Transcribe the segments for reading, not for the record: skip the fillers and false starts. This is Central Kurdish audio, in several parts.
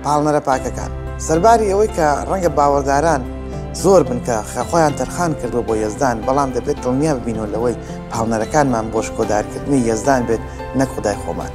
پاڵنەرە پاکەکان. سەرباری ئەوەی کە ڕەنگە باوەڕداران زۆر بن کە خۆیان تەرخان کردووە بۆ یەزدان، بەڵام دەبێت دڵنیا ببینەوە لەوەی پاڵنەرەکانمان بۆ شکۆدارکردنی یەزدان بێت نەک خودای خۆمان.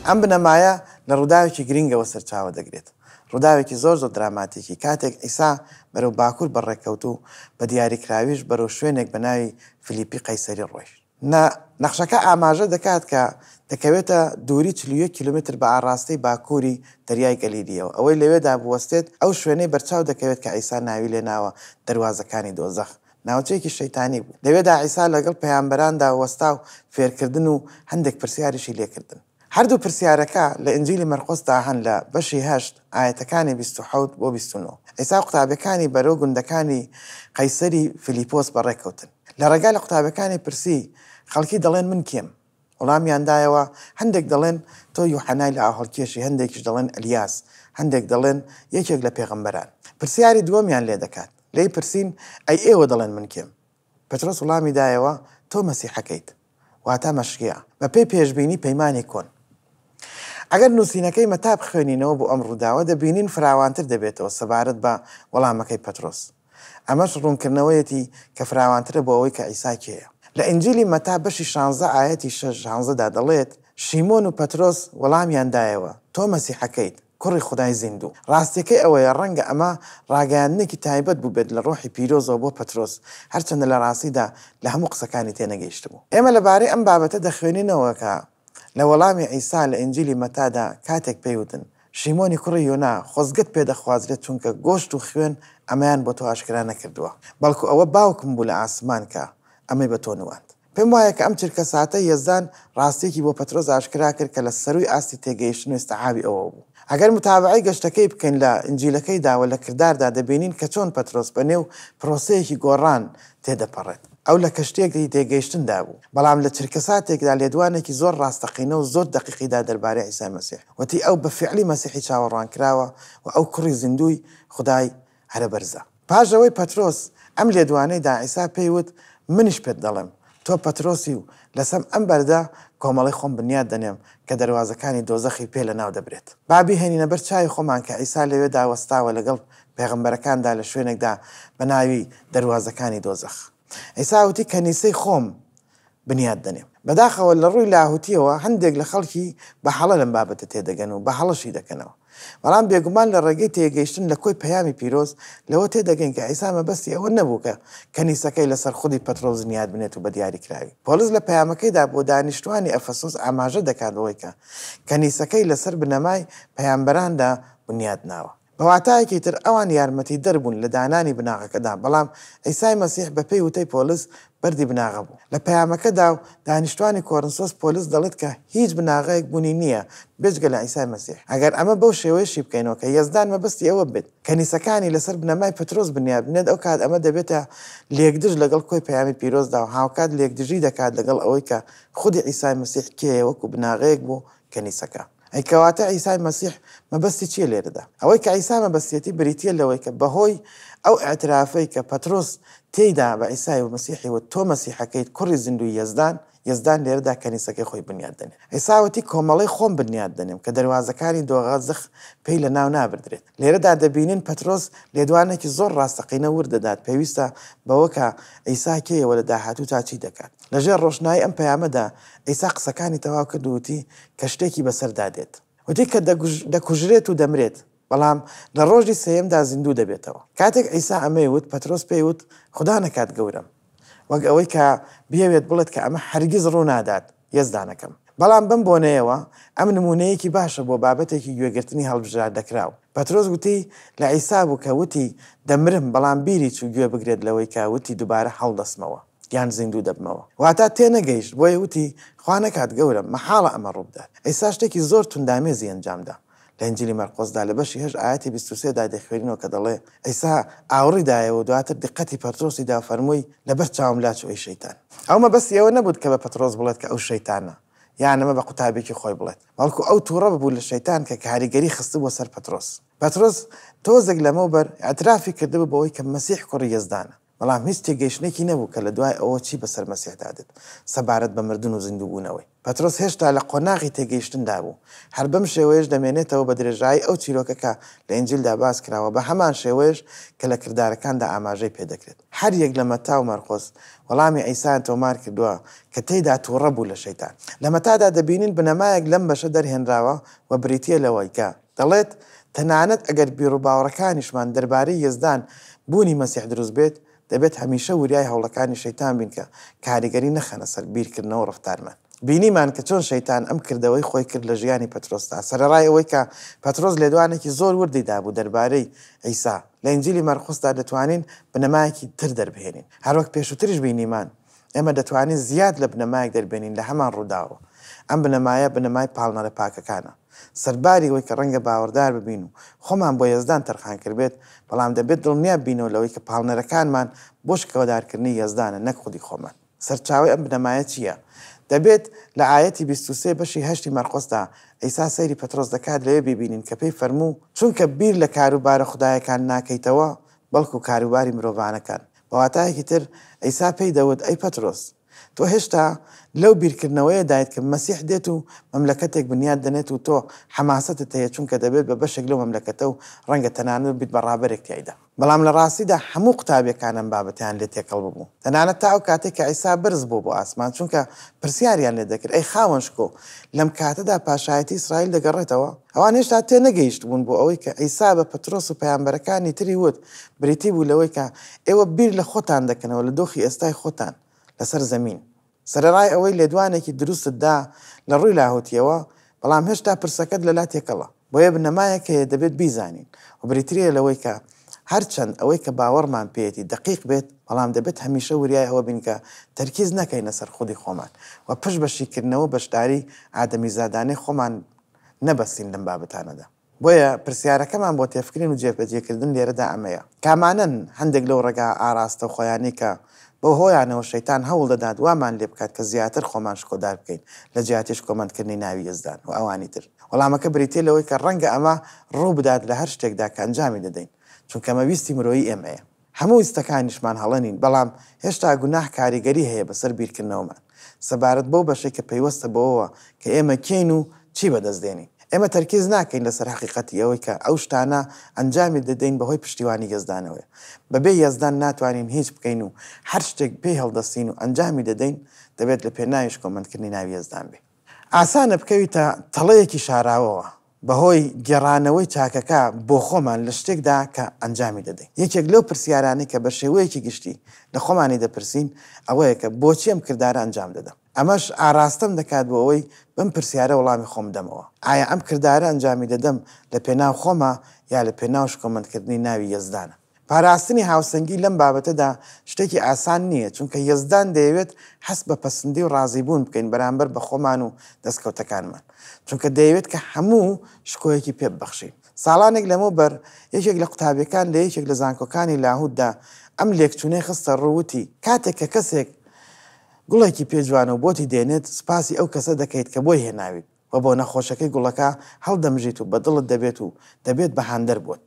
ئەم بنەمایە لە ڕووداوێکی گرینگەوە سەرچاوە دەگرێت. ڕووداوێکی زۆر زۆر دراماتیکی، کاتێک عیسا بەرەو باکوور بەڕێکەوت و بە دیاریکراویش بەرەو شوێنێک بە ناوی فلیپی قەیسەری ڕۆیشت. نە، نەخشەکە ئاماژە دەکات کە دەکەوێتە دووری 41 کیلۆمەتر بە ئاڕاستەی باکووری دەریای گەلیلییەوە. ئەوەی لەوێدا بوەستێت، ئەو شوێنەی بەرچاو دەکەوێت کە عیسا ناوی لێ ناوە دەروازەکانی دۆزەخ. ناوچەیەکی شەیتانی بوو. لەوێدا عیسا لەگەڵ پەیامبەراندا وەستا و فێرکردن و هەندێک پرسیاریشی لێکردن. هەردوو پرسیارەکە لە ئینجیلی مەرقۆسدا هەن لە بەشی هەشت ئایەتەکانی 27 بۆ 29. عیسا و قوتابیەکانی بەرەو گوندەکانی قەیسەری فیلیپۆس بەڕێکەوتن. لە ڕێگا لە قوتابیەکانی پرسی، خەڵکی دەڵێن من کێم؟ وەڵامیان دایەوە، هەندێک دەڵێن تۆ یوحەنای لەئاوهەڵکێشی، هەندێکیش دەڵێن ئەلیاس، هەندێک دەڵێن یەکێک لە پێغەمبەران. پرسیاری دووەمیان لێ دەکات، لێی پرسین، ئەی ئێوە دەڵێن من کێم؟ پەترۆس وڵامی دایەوە، تۆ مەسیحەکەیت، واتە مەشیح، بەپێی پێشبینی پەیمانی کۆن. ئەگەر نووسینەکەی مەتا بخوێنینەوە بۆ ئەم ڕووداوە، دەبینین فراوانتر دەبێتەوە سەبارەت بە وەڵامەکەی پەترۆس. ئەمەش ڕوونکردنەوەیەتی کە فراوانترە بۆ ئەوەی کە عیسا کێیە. لە ئینجیلی مەتا بەشی شانزە ئایەتی شەش شانزەدا دەڵێت، شیمۆن و پەترۆس وەڵامیان دایەوە، تۆ مەسیحەکەیت، کوڕی خودای زیندوو. ڕاستیەکەی ئەوەیە ڕەنگە ئەمە ڕاگەیاندنێکی تایبەت بووبێت لە ڕۆحی پیرۆزەوە بۆ پەترۆس، هەرچەندە لە ڕاستیدا لە هەموو قسەکانی تێنەگەیشتبوو. ئێمە لەبارەی ئەم بابەتە دەخوێنینەوە کە لە وەڵامی عیسا لە ئینجیلی مەتادا کاتێک پێی وتن، شیمۆنی کوڕی یۆنا، خۆزگەت پێ دەخوازرێت چونکە گۆشت و خوێن ئەمەیان بۆ تۆ ئاشکرا نەکردووە، بەڵکو ئەوە باوکم بوو لە ئاسمان کە ئەمەی بە تۆ نواند. پێم وایە کە ئەم چرکەساتە یەزدان ڕاستییەکی بۆ پەترۆس ئاشکرا کرد کە لە سەرووی ئاستی تێگەیشتن و ئیستعابی ئەوەوە بوو. ئەگەر متابەعەی گەشتەکەی بکەین لە ئینجیلەکەیدا و لە کرداردا دەبینین کە چۆن پەترۆس بە نێو پرۆسەیەکی گۆڕان تێدەپەڕێت. ئەو لە کەشتییەکی تێگەیشتندا بوو، بەڵام لە چرکەساتێکدا لێدوانێکی زۆر ڕاستەقینە و زۆر دەقیقی دا دەربارەی عیسای مەسیح. وتی ئەو بە فیعلی مەسیحی چاوەڕوانکراوە و ئەو کوڕی زیندووی خودای هەرەبەرزە. پاش ئەوەی پەترۆس ئەم لێدوانەی دا، عیسا پێی وت، منیش پێت دەڵێم، تۆ پەترۆسی و لەسەر ئەم بەردە کۆمەڵەی خۆم بنیات دەنێم کە دەروازەکانی دۆزەخی پێ لەناو دەبرێت. با بیهێنینە بەر چاوی خۆمان کە عیسا لەوێدا وەستاوە لەگەڵ پێغەمبەرەکاندا لە شوێنێکدا بە ناوی دەروازەکانی دۆزەخ. عیسا وتی، کەنیسەی خۆم بنیات دەنێم. بەداخەوە لە ڕووی لاهوتییەوە هەندێک لە خەڵکی بە هەڵە لەم بابەتە تێدەگەن و بە هەڵەشی دەکەنەوە. بەڵام بێگومان لە ڕێگەی تێگەیشتن لە کۆی پەیامی پیرۆز لەوە تێدەگەین کە عیسا مەبەستی ئەوە نەبوو کە کەنیسەکەی لەسەر خودی پەترۆس بنیات بنێت و بە دیاریکراوی پۆڵس لە پەیامەکەیدا بۆ دانیشتوانی ئەفەسۆس ئاماژە دەکات بەوەی کە کەنیسەکەی لەسەر بنەمای پەیامبەراندا بنیات ناوە. بە واتایەکی تر ئەوان یارمەتیدەر بوون لە دانانی بناغەکەدا، بەڵام عیسای مەسیح بە پێی وتەی پۆلس بەردی بناغە بوو. لە پەیامەکەدا و دانیشتوانی کۆرنسۆس پۆلس دەڵێت کە هیچ بناغەیەک بوونی نییە بێجگە لە عیسای مەسیح. ئەگەر ئەمە بەو شێوەیە شی بکەینەوە کە یەزدان مەبەستی ئەوە بێت کەنیسەکانی لەسەر بنەمای پەترۆس بنیات بنێت ئەوکات ئەمە دەبێتە لێکدژ لەگەڵ کۆی پەیامی پیرۆزدا و هاوکات لێکدژی دەکات لەگەڵ ئەوەی کە خودی عیسای مەسیح کێیە وەکو بناغەیەک بۆ کەنیسەکە. ئەی کەواتە عیسای مەسیح مەبەستی چییە لێرەدا؟ ئەوەی کە عیسا مەبەستیەتی بریتییە لەوەی کە بەهۆی ئەو ئیعترافەی کە پەترۆس تێیدا بە عیسای و مەسیحی وت تۆ مەسیحەکەیت کوڕی زیندووی یەزدان، یەزدان لێرەدا کەنیسەکەی خۆی بنیات دەنێت. عیسا وتی کۆمەڵەی خۆم بنیات دەنێم کە دەروازەکانی دۆغەزخ پێی لەناو نابردرێت. لێرەدا دەبینین پەترۆس لێدوانێکی زۆر ڕاستەقینە ورد دەدات پێویستە بەوە کە عیسا کێیە و لە داهاتووتا چی دەکات. لەژێر ڕۆشنایی ئەم پەیامەدا عیسا قسەکانی تەواو کرد و وتی کە شتێکی بەسەردا دێت. وتی کە دەکوژرێت و دەمرێت، بەڵام لە ڕۆژی سێیەمدا زیندوو دەبێتەوە. کاتێک عیسا ئەمەی وت، پەترۆس پێی وت، خودا نەکات گەورەم! وەک ئەوەی کە بیەوێت بڵێت کە ئەمە هەرگیز ڕوو نادات، یەزدانەکەم. بەڵام بەم بۆنەیەوە، ئەم نموونەیەکی باشە بۆ بابەتێکی گوێگرتنی هەڵبژاردەکراو. پەترۆس وتی لە عیسا بوو کە وتی، دەمرم، بەڵام بیری چوو گوێ بگرێت لەوەی کە وتی دوبارە هەڵدەستمەوە. یان زیندوو دەبمەوە. واتا تێنەگەیشت، بۆیە وتی، خوا نەکات گەورەم، مەحاڵە ئەمە ڕووبدات. عیسا شتێکی زۆر توندئامێزی ئەنجامدا. لە ئینجیلی مەرقۆسدا لە بەشی هەشت ئایەتی 23 دا دەخوێنینەوە کە دەڵێ، عیسا ئاوڕی دایەوە و دواتر دیققەتی پەترۆسی دا و فەرمووی، لەبەر چاوم لاچوو ئەی شەیتان. ئەو مەبەستی ئەوە نەبوو کە بە پەترۆس بڵێت کە ئەو شەیتانە، یان ئەمە بە قوتابییەکی خۆی بڵێت، بەڵکو ئەو تووڕە ببوو لە شەیتان کە کاریگەری خستبووە سەر پەترۆس. پەترۆس تۆزێک لەمەوبەر ئیعترافی کردبوو بەوەی کە مەسیح کوڕی یەزدانە. بەڵام هیچ تێگەیشتنێکی نەبوو کە لە دوای ئەوە چی بەسەر مەسیحدا دێت سەبارەت بە مردن و زیندووبوونەوەی. پەترۆس هێشتا لە قۆناغی تێگەیشتندا بوو. هەر بەم شێوەیەش دەمێنێتەوە بە درێژایی ئەو چیرۆکە کە لە ئینجیلدا باس کراوە، بە هەمان شێوەیەش کە لە کردارەکاندا ئاماژەی پێ دەکرێت. هەر یەک لە مەتا و مەرقۆس وەڵامی عیسایان تۆمار کردووە کە تێیدا تووڕە بوو لە شەیتان. لە مەتادا دەبینین بنەمایەک لەم بەشە دەرهێنراوە و بریتییە لەوەی کە دەڵێت، تەنانەت ئەگەر بیروباوەڕەکانیشمان دەربارەی یەزدان بوونی مەسیح دروست بێت، دەبێت هەمیشە وریای هەوڵەکانی شەیتان بین کە کاریگەری نەخەنە سەر بیرکردنەوە و ڕەفتارمان. بینیمان کە چۆن شەیتان ئەم کردەوەی خۆی کرد لە ژیانی پەترۆسدا، سەرەڕای ئەوەی کە پەترۆس لێدوانێکی زۆر وردی دابوو دەربارەی عیسا. لە ئینجیلی مەرقوسدا دەتوانین بنەمایەکی تر دەربهێنین. هەروەک پێشووتریش بینیمان، ئێمە دەتوانین زیاد لە بنەمایەک دەربێنین لە هەمان ڕووداوەوە. ئەم بنەمایە بنەمای پاڵنەرە پاکەکانە. سەرباری ئەوەی کە ڕەنگە باوەڕدار ببین و خۆمان بۆ یەزدان تەرخان کردبێت، بەڵام دەبێت دڵنیا بینەوە لەوەی کە پاڵنەرەکانمان بۆ شکۆدارکردنی یەزدانە نەک خودی خۆمان. سەرچاوەی ئەم بنەمایە چییە؟ دەبێت لە ئایەتی 23 بەشی هەشتی مەرقۆسدا عیسا سەیری پەترۆس دەکات لەوێ بیبینین کە پێی فەرموو، چونکە بیر لە کاروبارە خودایەکان ناکەیتەوە، بەڵکو کاروباری مرۆڤانەکان. بە واتایەکی تر عیسا پێی دەوت، ئەی پەترۆس، تۆ هێشتا لەو بیرکردنەوەیە دایت کە مەسیح دێت و مەملەکەتێک بنیات دەنێت و تۆ حەماسەتت هەیە چونکە دەبێت بە بەشێک لەو مەملەکەتە و ڕەنگە تەنانەت ببیت بە ڕابەرێک تیایدا. بەڵام لە ڕاستیدا هەموو قوتابیەکان ئەم بابەتەیان لێ تێکەڵ ببوو، تەنانەت تا ئەو کاتەی کە عیسا بەرز بووە بۆ ئاسمان، چونکە پرسیاریان لێ دەکرد، ئەی خاوەن شکۆ، لەم کاتەدا پاشایەتی ئیسرائیل دەگەڕێتەوە؟ ئەوان هێشتا تێنەگەیشتبوون بۆ ئەوەی کە عیسا بە پەترۆس و پەیامبەرەکانی تری وت، بریتی بوو لەوەی کە ئێوە بیر لە خۆتان دەکەنەوە، لە دۆخی ئێستای خۆتان لەسەر زەمین. سەرەڕای ئەوەی لێدوانێکی دروستت دا لە ڕووی لاهوتییەوە، بەڵام هێشتا پرسەکەت لەلا تێکەڵە. بۆیە بنەمایەک هەیە دەبێت بیزانین و بریترییە لەوەی کە هەرچەند ئەوەی کە باوەڕمان پێیەتی دەقیق بێت، بەڵام دەبێت هەمیشە وریای ئەوە بین کە تەرکیز نەکەینە سەر خودی خۆمان و پشت بە شیکردنەوە و بەشداری ئادەمیزادانەی خۆمان نەبەستین لەم بابەتانەدا. بۆیە پرسیارەکەمان بۆ تێفکرین و جێبەجێکردن لێرەدا ئەمەیە، کامانەن هەندێک لەو ڕێگا ئاراستەوخۆیانەی کە بەوهۆیانەوە شەیتان هەوڵ دەدات وامان لێ بکات کە زیاتر خۆمان شکۆدار بکەین لە جیاتی شکۆمەندکردنی ناوی یەزدان و ئەوانی تر؟ وەڵامەکە بریتییە لەوەی کە ڕەنگە ئەمە ڕوو بدات لە هەر شتێکدا کە ئەنجامی دەدەین، چونکە ئەمە ویستی مرۆیی ئێمەیە. هەموو ویستەکانیشمان هەڵە نین، بەڵام هێشتا گوناه کاریگەری هەیە بەسەر بیرکردنەوەمان سەبارەت بەو بەشەی کە پەیوەستە بەوەوە کە ئێمە کێین و چی بەدەست دێنین. ئێمە تەرکیز ناکەین لەسەر هەقیقەتی ئەوەی کە ئەو شتانە ئەنجامی دەدەین بەهۆی پشتیوانی یەزدانەوەیە. بەبێ یەزدان ناتوانین هیچ بکەین و هەر شتێک پێی هەڵدەستین و ئەنجامی دەدەین دەبێت لە پێناوی شکۆمەندکردنی ناوی یەزدان بێ. ئاسانە بکەویتە تەڵەیەکی شاراوەوە بەهۆی گێڕانەوەی چاکەکە بۆ خۆمان لە شتێکدا کە ئەنجامی دەدەین. یەکێک لەو پرسیارانەی کە بە شێوەیەکی گشتی لە خۆمانی دەپرسین ئەوەیە کە بۆچی ئەم کردارە ئەنجام دەدەم؟ ئەمەش ئاراستەم دەکات بۆ ئەوەی بەم پرسیارە وەڵامی خۆم بدەمەوە، ئایا ئەم کردارە ئەنجامی دەدەم لە پێناو خۆمە یا لە پێناو شکۆمەندکردنی ناوی یەزدانە؟ پاراستنی هاوسەنگی لەم بابەتەدا شتێکی ئاسان نییە، چونکە یەزدان دەیەوێت هەست بە پەسندی و ڕازیبوون بکەین بەرامبەر بە خۆمان و دەستکەوتەکانمان، چونکە دەیەوێت کە هەموو شکۆیەکی پێ ببەخشین. ساڵانێک لەمەوبەر یەکێک لە قوتابیەکان لە یەکێک لە زانکۆکانی لاهوتدا ئەم لێکچوونەی خستە ڕوو وتی، کاتێک کە کەسێک گوڵێکی پێ جوانە و بۆتی دێنێت، سوپاسی ئەو کەسە دەکەیت کە بۆی هێناویت و بۆ نەخۆشەکەی گوڵەکە هەڵدەمژیت و بە دڵت دەبێت و دەبێت بە هاندەر بۆت.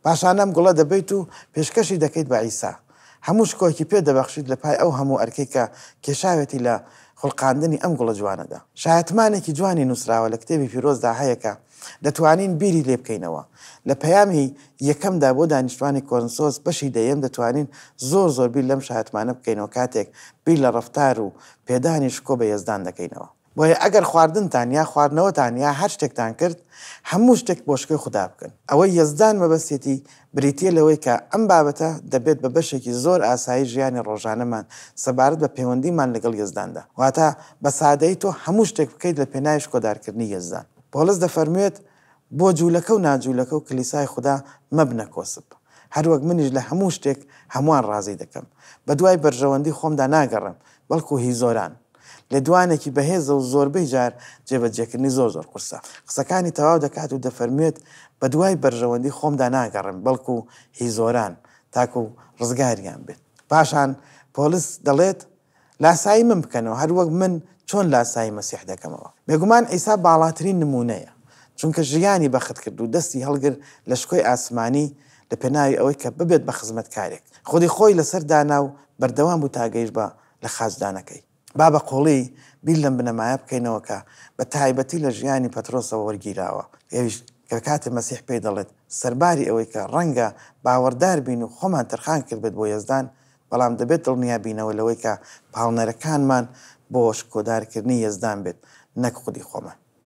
پاشان ئەم گوڵە دەبەیت و پێشکەشی دەکەیت بە عیسا. هەموو شکۆیەکی پێ دەبەخشیت لە پای ئەو هەموو ئەرکەی کە کێشاوێتی لە خولقاندنی ئەم گوڵە جوانەدا. شایەتمانێکی جوانی نووسراوە لە کتێبی پیرۆزدا هەیە کە دەتوانین بیری لێ بکەینەوە. لە پەیامی یەکەمدا بۆ دانیشتوانی کۆرنسۆس بەشی دەیەم دەتوانین زۆر زۆر بیر لەم شایەتمانە بکەینەوە کاتێک بیر لە ڕەفتار و پێدانی شکۆ بە یەزدان دەکەینەوە. بۆیە ئەگەر خواردنتان یا خواردنەوەتان یا هەر شتێکتان کرد، هەموو شتێک بۆ شکۆی خودا بکەن. ئەوەی یەزدان مەبەستیەتی بریتییە لەوەی کە ئەم بابەتە دەبێت بە بەشێکی زۆر ئاسایی ژیانی ڕۆژانەمان سەبارەت بە پەیوەندیمان لەگەڵ یەزداندا. واتە بە سادەیی تۆ هەموو شتێک بکەیت لە پێناوی شکۆدارکردنی یەزدان. پۆڵس دەفەرموێت، بۆ جوولەکە و ناجوولەکە و کلیسای خودا مەبنە کۆسپ. هەروەک منیش لە هەموو شتێک هەمووان ڕازی دەکەم. بەدوای بەرژەوەندی خۆمدا ناگەڕێم، بەڵکو هی زۆران. لێدوانێکی بەهێزە و زۆربەی جار جێبەجێکردنی زۆر زۆر قورسە. قسەکانی تەواو دەکات و دەفەرموێت، بەدوای بەرژەوەندی خۆمدا ناگەڕێم، بەڵکو هی زۆران، تاکو ڕزگاریان بێت. پاشان پۆڵس دەڵێت، لاسایی من بکەنەوە، هەروەک من چۆن لاسایی مەسیح دەکەمەوە. بێگومان عیسا باڵاترین نموونەیە، چونکە ژیانی بەخت کرد و دەستی هەڵگرت لە شکۆی ئاسمانی. لە پێناوی ئەوەی کە ببێت بە خزمەتکارێک. خودی خۆی لەسەر دانا و بەردەوام بوو تا گەیشت بە لە خاچدانەکەی. با بە قووڵی بیر لەم بنەمایە بکەینەوە کە بە تایبەتی لە ژیانی پەترۆسەوە وەرگیراوە، ئەویش کە کاتێ مەسیح پێی دەڵێت، سەرباری ئەوەی کە ڕەنگە باوەڕدار بین و خۆمان تەرخان کردبێت بۆ یەزدان، بەڵام دەبێت دڵنیا بینەوە لەوەی کە پاڵنەرەکانمان بۆ شکۆدارکردنی یەزدان بێت نەک خودی خۆمان.